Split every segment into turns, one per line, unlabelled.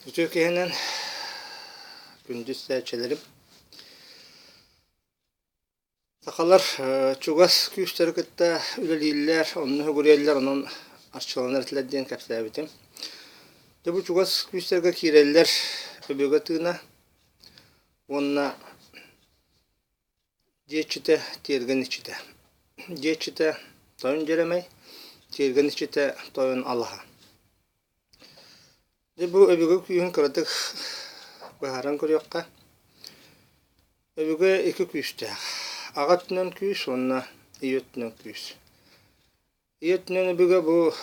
Үтүө киһинэн күндү истээччилэрим. Сахалар чугас күүстэри кытта үлэлииллэр, онно үгүрүйэллэр, онон арчыланар этилэр диэн кэпсээбитим. Дьэ бу чугас күүстэргэ киирэллэр өбүгэ тыына уонна дьиэ иччитэ, тиэргэн иччитэ. Дьиэ иччитэ тойон дьэрэмэй, тиэргэн иччитэ тойон алаһа. Дьэ бу өбүгэ күүһүн кыратык быһааран көрүөххэ. Өбүгэ икки күүстээх. Аҕа өттүнэн күүс уонна ийэ өттүнэн күүс. Ийэ өттүнэн өбүгэ бу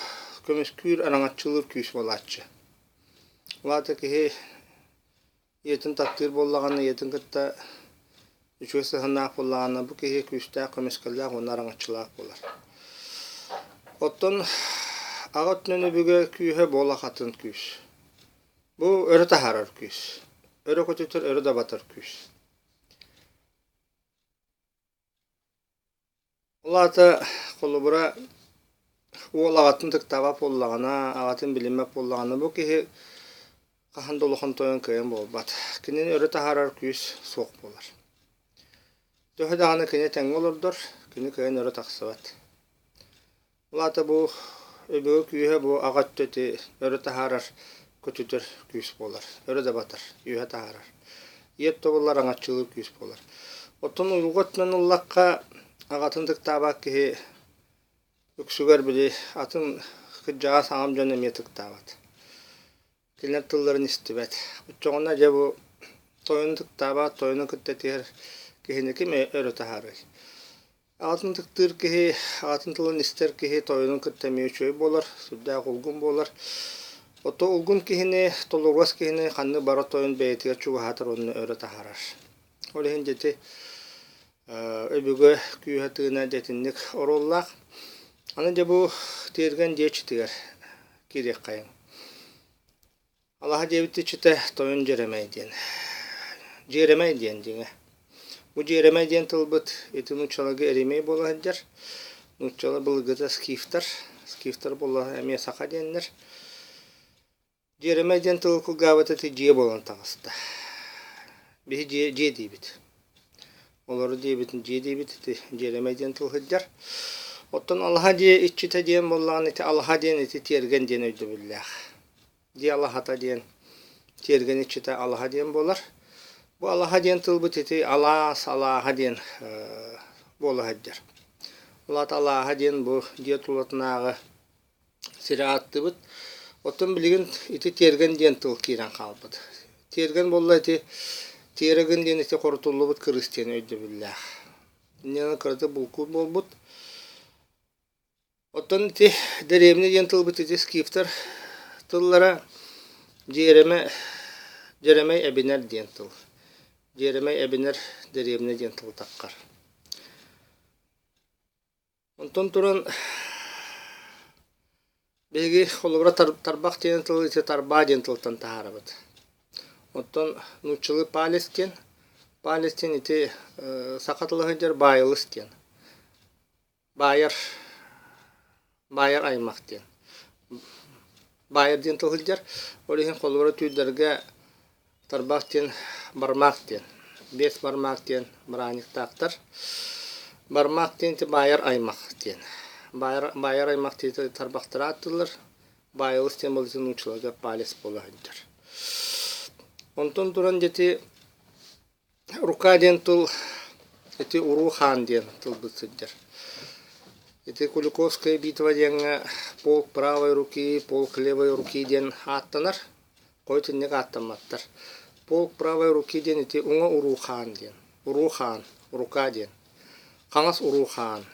көмүскүүр, араҥаччылыыр күүс буолааччы. Ол аата киһи Ийэтин таптыыр буоллаҕына, ийэтин кытта үчүгэй сыһыаннаах буоллаҕына, бу киһи күүстээх, көмүскэллээх уонна араҥаччылаах буолар. Оттон аҕа өттүнэн өбүгэ күүһэ буолах атын күүс. Бу өрө таһаарар күүс. Өрө көтүтэр, өрө дабатар күүс. Ол аата, холобура, уол аҕатын ытыктаабат буоллаҕына, аҕатын билиммэт буоллаҕына, бу киһи хаһан да улахан тойон кыайан буолбат. Кинини өрө таһаарар күүс суох буолар. Төһө даҕаны кини тэҥҥэ олордор, кини кыайан өрө тахсыбат. Ол аата бу өбүгэ күүһэ бу аҕа өттө ити өрө таһаарар, көтүтэр күүс буолар, өрө да батар, үөһэ таһаарар. Ийэ өттө буоллар аҥаччылыыр күүс буолар. Оттон уйулҕа өттүнэн ыллахха, аҕатын ытыктаабат киһи үксүгэр били атын кырдьаҕас аҕам дьон эмиэ ытыктаабат. Кинилэр тылларын истибэт. Оччоҕуна дьэ бу тойону ытыктаабат, тойону кытта этиһэр киһини ким өрө таһаарыай? Аҕатын ытыктыыр киһи, аҕатын тылын истэр киһи тойонун кытта эмиэ үчүгэй буолар, сүрдээх улгум буолар. Ото улгум киһини, толоругас киһини ханнык бары тойон бэйэтигэр чугаһаатар уонна өрө таһаарар. Ол иһин дьэти өбүгэ күүһэ тыына дьэтинник оруоллаах. Аны дьэ бу тиэргэн дьиэ иччитигэр киириэххэйиҥ. Алаһа диэбит иччитэ Тойон Дьэрэмэй диэн. Дьиэрэмэй диэн дьиҥэ. Бу дьиэрэмэй диэн тылбыт ити нууччаларга эримэй буола сылдьар. Нууччалар былыргыта скифтэр. Скифтэр буолла эмиэ саха диэннэр. Дьиэрэмэй диэн тылы кылгаабыт ити дьиэ буолан таҕыста. Биһи дьиэ, дьиэ диибит. Олору диэбитин дьиэ диэбит ити дьиэрэмэй диэн тыл сылдьар. Оттон алаһа дьиэ иччитэ диэн буоллаҕына ити алаһа диэн ити тиэргэн диэн өйдөбүллээх. Дьиэ алаһата диэн тиэргэн иччитэ алаһа диэн буолар. Бу алаһа диэн тылбыт ити алаас, алааһа диэн буола сылдьар. Ол аата алааһа диэн бу дьиэ тулатынааҕы сири ааттыыбыт. Оттон билигин ити тиэргэн диэн тыл киирэн хаалбыт. Тиэргэн буолла ити тиэрэгин диэн ити хорутуллубут кырыыс диэн өйдөбүллээх. Инньэ кыратык булкуур буолбут. Оттон ити дэриэбинэ диэн тылбыт ити скифтэр тыллара дьиэрэмэ дьэрэмэй эбинэр диэн тыл. Дьиэрэмэй эбинэр дэриэбинэ диэн тыл таххар. Онтон туран биһиги холобура тарбах диэн тылы ити тарбаа диэн тылтан таһаарабыт. Оттон нууччалыы палец диэн, палец диэн ити саха тыла сылдьар баайылыс диэн. Баайар баайар аймах диэн. Баайар диэн тыл сылдьар. Ол иһин холобура түүрдэргэ Тарбах диэн бармаах диэн, биэс бармаах диэн бырааһынньыктаахтар. Бармаах диэн ити баайар аймах диэн. Баайар, баайар аймах диэн тарбахтара ааттыыллар. Баайылыс диэн буолла нууччаларга палец буола сылдьар. Онтон туран дьэти Рука диэн тыл ити уруу хаан диэн тылбыт сылдьар. Ити Куликовская битва диэҥҥэ полк правой руки, полк левой руки диэн ааттанар. Хойут инник ааттамматтар. Полк правой руки диэн ити уҥа уруу хаан диэн. Уруу хаан, рука диэн. Хаҥас уруу хаан.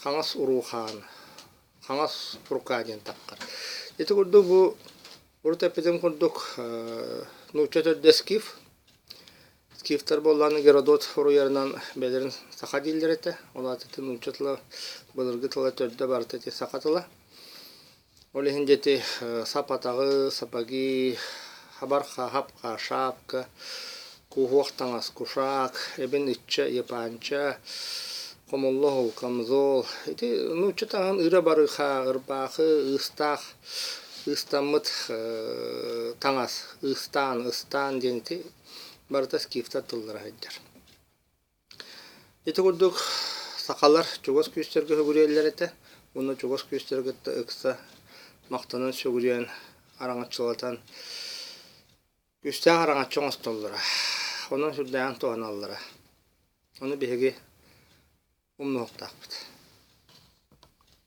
Хаҥас уруу хаан. Хаҥас рука диэн таххар. Ити курдук бу урут эппитим курдук нуучча төрдө скиф. Скифтэр буоллаҕына Геродот суруйарынан бэйэлэрин саха дииллэр этэ. Ол аата ити нуучча тыла былыргы тыла төрдө барыта ити саха тыла. Ол иһин дьэ ити сап атаҕы, сапоги, хабарха, хапха, шапка, куһуох таҥас, кушак, эбин иччэ, япанча, хомоллоһул, камзол. Ити нуучча таҥаһын ыыра барыха, ырбаахы, ыыстаах. Ыыстаммыт таҥас, ыыстаан, ыстаан диэн ити барыта скифтэр тыллара сылдьар. Ити курдук сахалар чугас күүстэргэ сүгүрүйэллэр этэ уонна чугас күүстэри кытта ыкса махтанан сүгүрүйэн араҥаччылатан күүстээх араҥаччы оҥостоллоро. Онон сүрдээҕин туһаналлара. Ону биһиги умнуохтаахпыт.